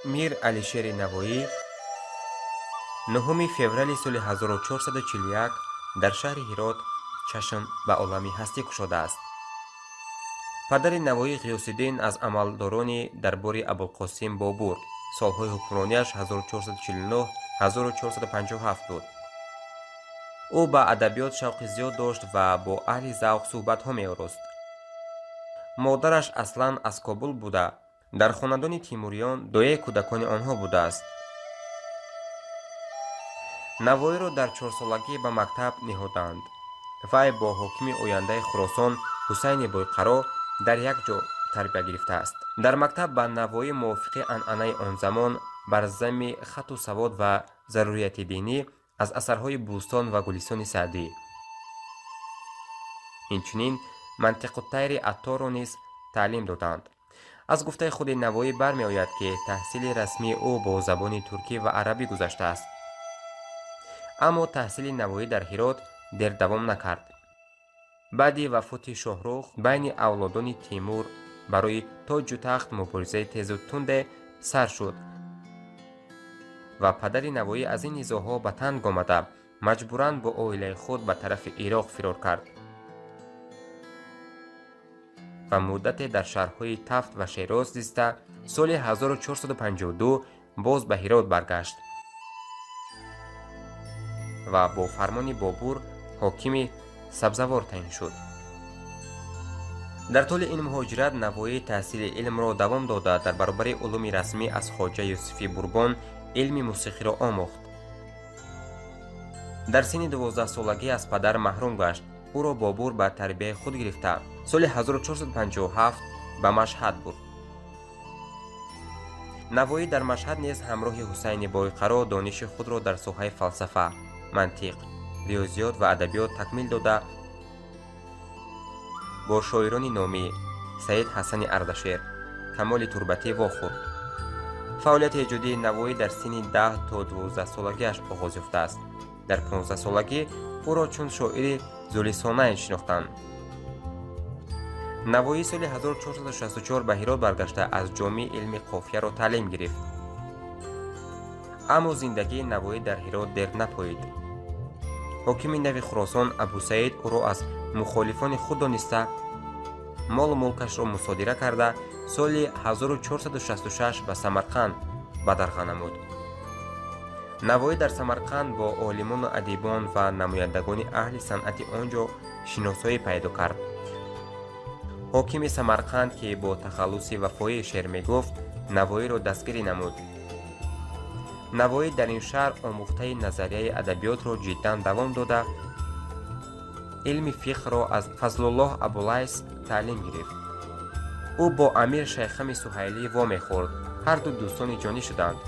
Мир Алишери Навоӣ 9 феврали соли 1441 дар шаҳри Ҳирот чашм ба олами ҳастӣ кушодааст. Падари Навоӣ Ғиёсиддин аз амалдорони дарбори Абулқосим Бобур, солҳои ҳукмронияш 1449-1457 буд. Ӯ ба адабиёт шавқи зиёд дошт ва бо аҳли завқ суҳбатҳо меорост. Модараш аслан аз Кобул буда, дар хонадони Тимуриён дояи кӯдакони онҳо будааст. Навоиро дар чорсолагӣ ба мактаб ниҳоданд. Вай бо ҳокими ояндаи Хуросон Ҳусайни Бойқаро дар як ҷо тарбия гирифтааст. Дар мактаб ба Навоӣ мувофиқи анъанаи он замон бар замми хатту савод ва зарурияти динӣ аз асарҳои Бӯстон ва Гулистони Саъдӣ, инчунин Мантиқуттайри Атторро низ таълим доданд. Аз гуфтаи худи Навоӣ бармеояд, ки таҳсили расмии ӯ бо забони туркӣ ва арабӣ гузаштааст. Аммо таҳсили Навоӣ дар Ҳирот дер давом накард. Баъди вафоти Шоҳрух байни авлодони Тимур барои тоҷу тахт муборизаи тезу тунде сар шуд ва падари Навоӣ аз ин низоъҳо ба танг омада, маҷбуран бо оилаи худ ба тарафи Ироқ фирор кард ва муддате дар шаҳрҳои Тафт ва Шероз зиста, соли 1452 боз ба Ҳирот баргашт ва бо фармони Бобур ҳокими Сабзавор таъин шуд. Дар тӯли ин муҳоҷират Навоӣ таҳсили илмро давом дода, дар баробари улуми расмӣ аз Хоҷа Юсуфи Бурбон илми мусиқиро омӯхт. Дар синни 12-солагӣ аз падар маҳрум гашт. Ӯро Бобур ба тарбияи худ гирифта, соли 1457 ба Машҳад бурд. Навоӣ дар Машҳад низ ҳамроҳи Ҳусайни Бойқаро дониши худро дар соҳаи фалсафа, мантиқ, риёзиёт ва адабиёт такмил дода, бо шоирони номӣ Саид Ҳасани Ардашер, Камоли Турбатӣ вохӯрд. Фаъолияти эҷодии Навоӣ дар синни 10 то 12-солагиаш оғоз ёфтааст. Дар 15-солагӣ ӯро чун шоири Зулисонайн шинохтанд. Навоӣ соли 1464 ба Ҳирот баргашта, аз Ҷомӣ илми қофияро таълим гирифт. Аммо зиндагии Навоӣ дар Ҳирот дер напоид. Ҳокими нави Хуросон Абусаид ӯро аз мухолифони худ дониста, молу мулкашро мусодира карда, соли 1466 ба Самарқанд бадарға намуд. Навоӣ дар Самарқанд бо олимону адибон ва намояндагони аҳли санъати он ҷо шиносоӣ пайдо кард. Ҳокими Самарқанд, ки бо тахаллуси Вафоӣ шеър мегуфт, Навоиро дастгирӣ намуд. Навоӣ дар ин шаҳр омӯхтаи назарияи адабиётро ҷиддан давом дода, илми фиқҳро аз Фазлуллоҳ Абулайс таълим гирифт. Ӯ бо амир Шайхами Суҳайлӣ вомехӯрд, ҳарду дӯстони ҷонӣ шуданд.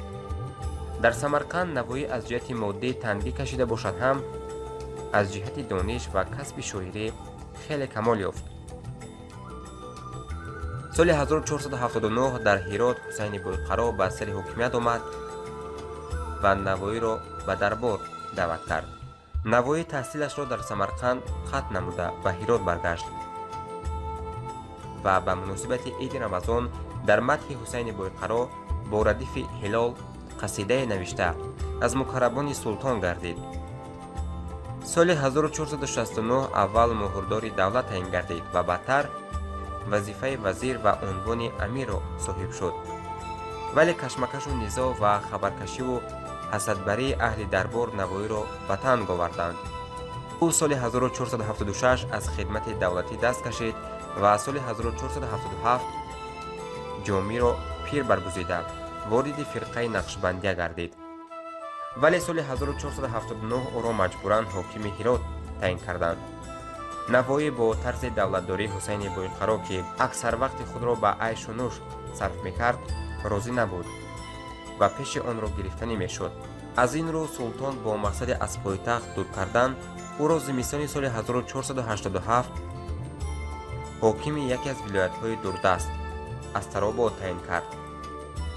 Дар Самарқанд Навоӣ аз ҷиҳати моддӣ тангӣ кашида бошад ҳам, аз ҷиҳати дониш ва касби шоирӣ хеле камол ёфт. Соли 1479 дар Ҳирот Ҳусайни Бойқаро ба сари ҳокимият омад ва Навоиро ба дарбор даъват кард. Навоӣ таҳсилашро дар Самарқанд қатъ намуда, ба Ҳирот баргашт ва ба муносибати иди Рамазон дар мадҳи Ҳусайни Бойқаро бо радифи ҳилол қасидае навишта, аз мукаррабони султон гардид. Соли 1469 аввал муҳрдори давлат таъин гардид ва баъдтар вазифаи вазир ва унвони амирро соҳиб шуд. Вале кашмакашу низоъ ва хабаркашиву ҳасадбарии аҳли дарбор Навоиро ба танг оварданд. Ӯ соли 1476 аз хидмати давлатӣ даст кашид ва соли 1477 Ҷомиро пир баргузида, вориди фирқаи Нақшбандия гардид. Вале соли 1479 ӯро маҷбуран ҳокими Ҳирот таъин карданд. Навоӣ бо тарзи давлатдории Ҳусайни Бойқаро, ки аксар вақти худро ба айшу нӯш сарф мекард, розӣ набуд ва пеши онро гирифтанӣ мешуд. Аз ин рӯ султон бо мақсади аз пойтахт дур кардан ӯро зимистони соли 1487 ҳокими яке аз вилоятҳои дурдаст, Астаробод, таъин кард.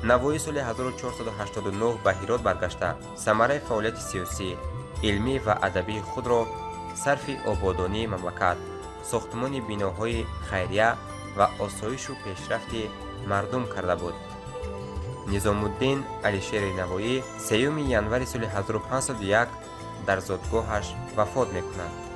Навоӣ соли 1489 ба Ҳирот баргашта, самараи фаъолияти сиёсӣ, илмӣ ва адабии худро сарфи ободонии мамлакат, сохтмони биноҳои хайрия ва осоишу пешрафти мардум карда буд. Низомуддин Алишери Навоӣ 3 январи соли 1501 дар зодгоҳаш вафот мекунад.